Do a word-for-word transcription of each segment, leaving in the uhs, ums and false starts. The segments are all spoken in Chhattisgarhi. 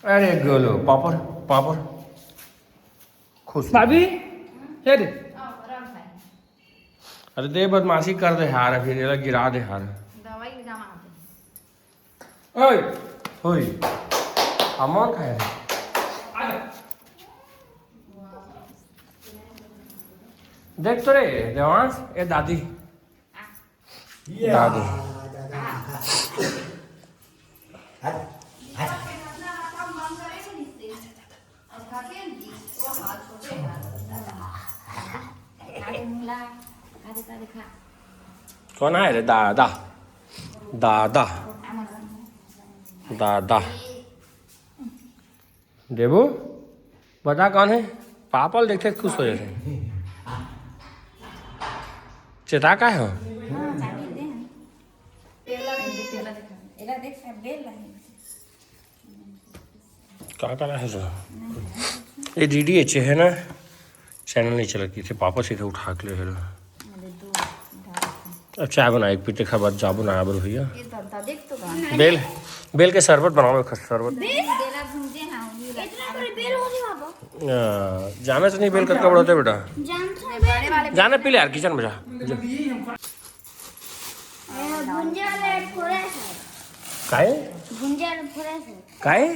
अरे गोलू, पापड़, पापड़। खुश। भाभी, ये दे। अरे दे, बदमाशी कर दे हार, अभी एला गिरा दे हार। दवाई ले जाना होता है। ओए, होई। अमन का है? देख तो रे, देवांश, ए दादी। दादी। कौन है रे? दादा। दादा। दादा। देबू, बता कौन है? पापा ल देखते खुश हो जाते। चेता का हो? का करा है सर? ये डीडीएच है ना, चैनल नहीं चला कि पापा सीधे उठा के ले हेलो। अब चाय बना, एक पीते खा बाद जाबो ना आबर भैया। ये दादा, देख तो बा। बेल, बेल के शरबत बनाओ, एक शरबत। बेल? बेला भूंजे, हाँ, ये रखा। इतना बड़ी बेल हो गई बाबा। आ, जाना से नहीं बेल कतका बड़ा होता है बेटा? जानते हैं बड़े वाले। जाना पी ले यार, किचन में जा। जा। ए, भुंजे वाले थोड़ा सा। काहे? भुंजे वाले थोड़ा सा। काहे? ए,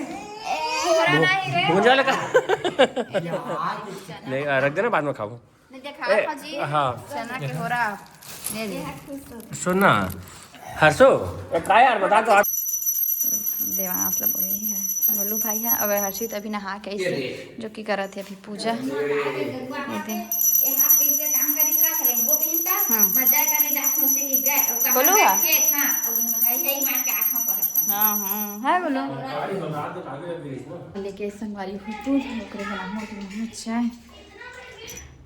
थोड़ा नहीं रे। भुंजे वाले का? नहीं, आ, रख देना, बाद में खाओ। नहीं, देखा ए, जी। हाँ। चना के होरा। ले ले। सुन ना, हर्षो, ए, का यार, बता तो आप। देवांश ला वही है, गोलू भाई है। अब हर्षित अभी नहा के ऐसे जो कि करत है अभी पूजा। ये दे। हम्म। गोलू है? हाँ, हाँ, है गोलू। लेके संगवारी हो दूध, ओकरे बनाहूँ अभी मैं चाय।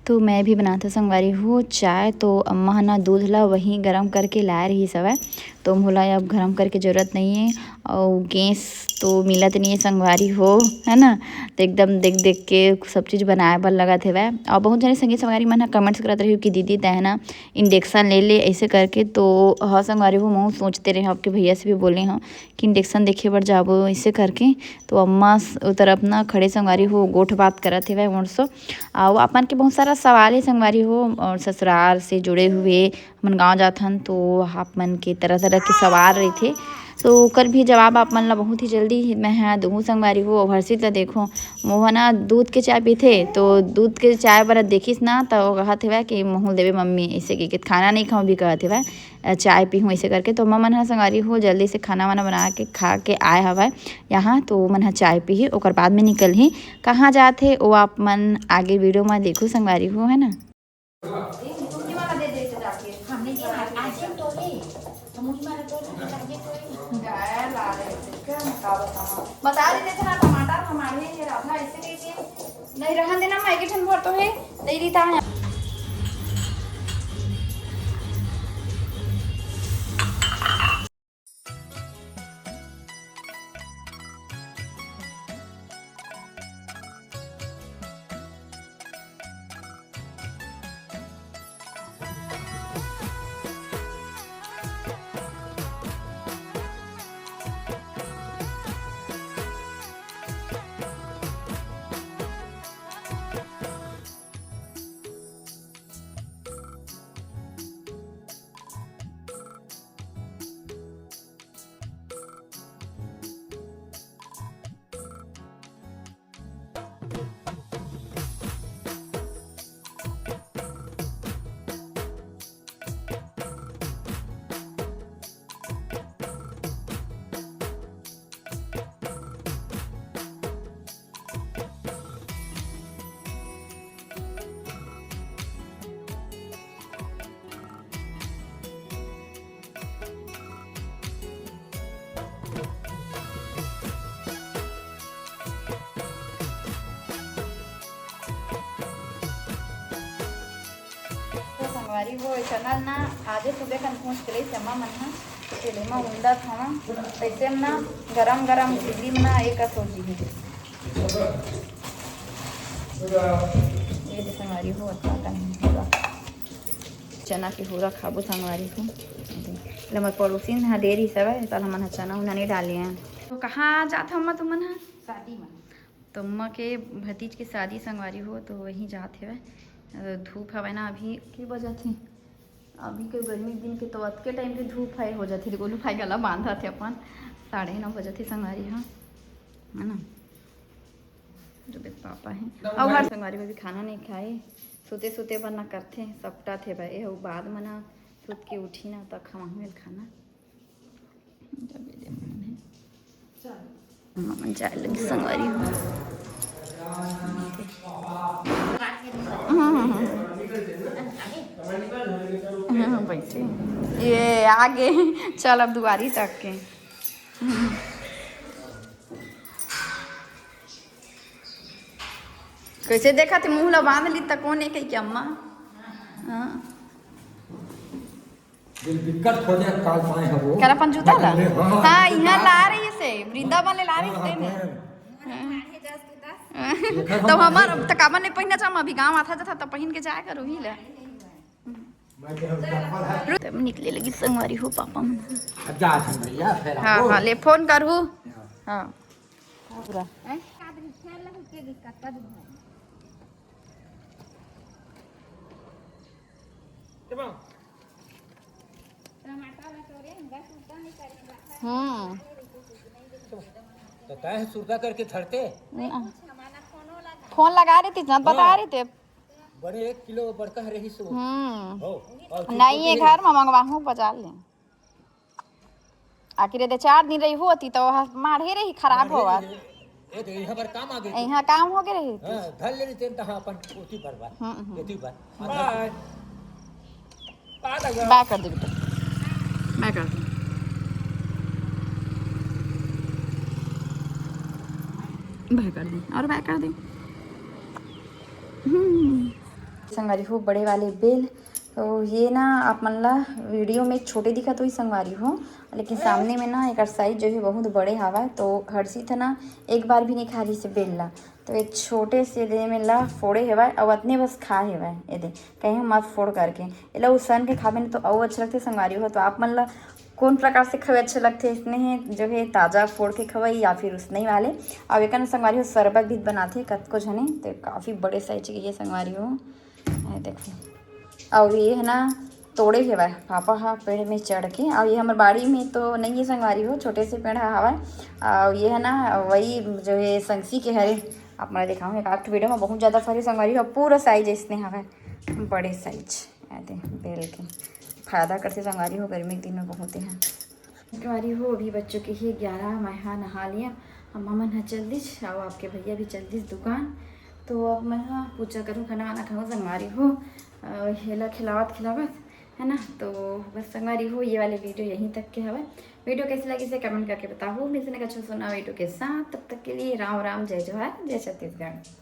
तो मैं भी बनाथों संगवारी हो चाय। तो अम्मा ह ना दूध ला वहीं गरम करके लाए रहिस हवय, तो मोला अब गरम करके जरूरत नहीं है। और गैस तो मिलत नहीं है संगवारी हो, है ना? तो एकदम देख देख के सब चीज़ बनाए बर लगत हवय। और बहुत जने संगी संगवारी मन ह कमेंट्स करत रहियो कि दीदी तैं ह ना इंडक्शन ले ले ऐसे करके। तो हाँ संगवारी हो, मैं सोचते रहे हूँ, आपके भैया से भी बोले हूँ कि इंडक्शन देखे बर जाबो ऐसे करके। तो अम्मा स-, ओ तरफ ना खड़े संगवारी हो, गोठ बात करत हेवय मोर सो। आ, वो आप मन के बहुत सारा सवाल है संगवारी हो, और ससुराल से जुड़े हुए, हमन गाँव जाथन तो आप मन के तरह तरह के सवाल रहिथे। तो ओकर भी जवाब आप मन ला बहुत ही जल्दी ही मैं हा दूहूँ संगवारी हो। और हर्षित ला देखो, मोहना दूध के चाय पीथे, तो दूध के चाय बर देखिस ना, तो वो कहत हेवय कि मोहू देवे मम्मी, ऐसे के, के खाना नहीं खाऊँ भी कहत हेवय। अ, चाय पीहूँ ऐसे करके। तो अम्मा मन ह संगवारी हो जल्दी से खाना वाना बना के खा के आए हवय यहाँ, तो ओमन ह चाय पीही, ओकर बाद में निकलही। कहाँ जात हे, वो आप मन आगे वीडियो में देखू संगवारी हो, है ना? बता देते थे ना, टमाटर हमारे ये राधा ऐसे कैसे नहीं रहन देना, मैं एक ठन भर तो है, दे दी ता। तो संगवारी हो, ए चना ल ना आजे सुबह कन भूंज के लइस अम्मा मन ह। तेल म उंदत हवं, तइसे म ना गरम गरम इडली म ना एक कस हो जी। ये दे संगवारी हो, अतका कन चना के होरा खाबो संगवारी हो। ले मोर पड़ोसिन ह दे रिहिस हवय, त हमन ह चना उना नइ डाले हन। तो कहाँ जात हव अम्मा तुमन ह? शादी में। तो अम्मा के भतीज के शादी संगवारी हो, तो वहीं जात हेवय। अ, धूप हवय ना अभी, के बजत हे? अभी के गर्मी दिन के तो अतके टाइम के धूप है हो जाथे। गोलू भाई गला बांधत हे अपन, साढ़े नौ बजत हे संगवारी ह, है ना? जो देख पापा हे। अउ हर संगवारी हो भी खाना नहीं खाए, सोते सोते बर ना करथे, सपटा थे भाई। एहू बाद में ना सुत के उठी ना, त खवाहूँ एल खाना। जब ये दे मन हे। मम्मी जाए लगी संगवारी हो। हम्म, हम्म, हम्म। हम्म, बैठे। ये आगे। चल अब दुआरी तक के। कैसे देखत हे, मुंह ला बांध ली त कोन हे कही के अम्मा। हाँ। दिल दिक्कत हो जाए, काल पाए हबो। कर अपन जूता ला। हाँ, हाँ, इहाँ ला रही से, वृंदावन ले ला रही से ने। हाँ। तो हमार त काबर नहीं पहिना चाहम, अभी गाँव आता जाता त पहिन के जाए करो ही ले। तब निकले लगी संगवारी हो पापा मन। अब जा भैया, फिर हाँ, हाँ, ले फोन करहू। हाँ। पूरा। हम्म। तो काहे सुरता करके धरते? फोन लगा रही थी ना, बता रही थी। बड़े एक किलो बड़का रही सो। हम्म। हो। नहीं है घर में, मंगवाहूँ बाजार ले। आखिर ये चार दिन रही होती तो माढ़े रही खराब होवा। ये तो यहाँ पर काम आ गई। यहाँ काम हो गए रही। हाँ, धर ले रही तेन तहाँ अपन ओती पर बार। हम्म, हम्म। एती पर। बाय। बाय कर दे बेटा। बाय कर दे। बाय कर दे। और बाय कर दे। हम्म। संगवारी हो बड़े वाले बेल। तो ये ना आप मन ला वीडियो में छोटे दिखत होही संगवारी हो, लेकिन सामने में ना एकर साइज जो है बहुत बड़े हवय। तो हर्षित ह ना एक बार भी नहीं खा रही से बेल ला। तो ये छोटे से दे में ला फोड़े हेवय अउ अतने बस खा हेवय। ये दे कहीं मत फोड़ करके एला उसन के खाबे ना तो अउ अच्छा लगथे संगवारी हो। तो आप मन ला कौन प्रकार से खावे अच्छा लगथे? इसने ही जो है ताजा फोड़ के खवाई या फिर उसने ही वाले। अब एक संगवारी हो शरबत भी बनाथे कतको झने, तो काफ़ी बड़े साइज के ये संगवारी हो। ये देखो, अउ ये है ना तोड़े हेवय पापा हा पेड़ में चढ़ के। अउ ये हमर बाड़ी में तो नहीं है संगवारी हो, छोटे से पेड़ हा हवय। अउ ये है ना वही जो है संगसी के हरे, आप मन दिखाऊँ एक आठ वीडियो में बहुत ज़्यादा फरे संगवारी हो, पूरा साइज इसने हवय, बड़े साइज। ये दे बेल के फायदा करथे संगवारी हो, गर्मी के दिन में बहुत है। संगवारी हो, अभी बज चुके हैं ग्यारह, मैं हा नहा लिया, अम्मा मन हा चल दिस, अउ आपके भैया भी चल दिस दुकान। तो अब मैं हा पूजा करूँ, खाना वाना खाऊँ संगवारी हो, अ, हेला खिलावत खिलावत, है ना। तो बस संगवारी हो, ये वाले वीडियो यहीं तक के हवय। वीडियो कैसे लगी से कमेंट करके बताओ। मिलते हैं एक अच्छा सुना वीडियो के साथ, तब तक के लिए राम राम, जय जोहार, जय छत्तीसगढ़।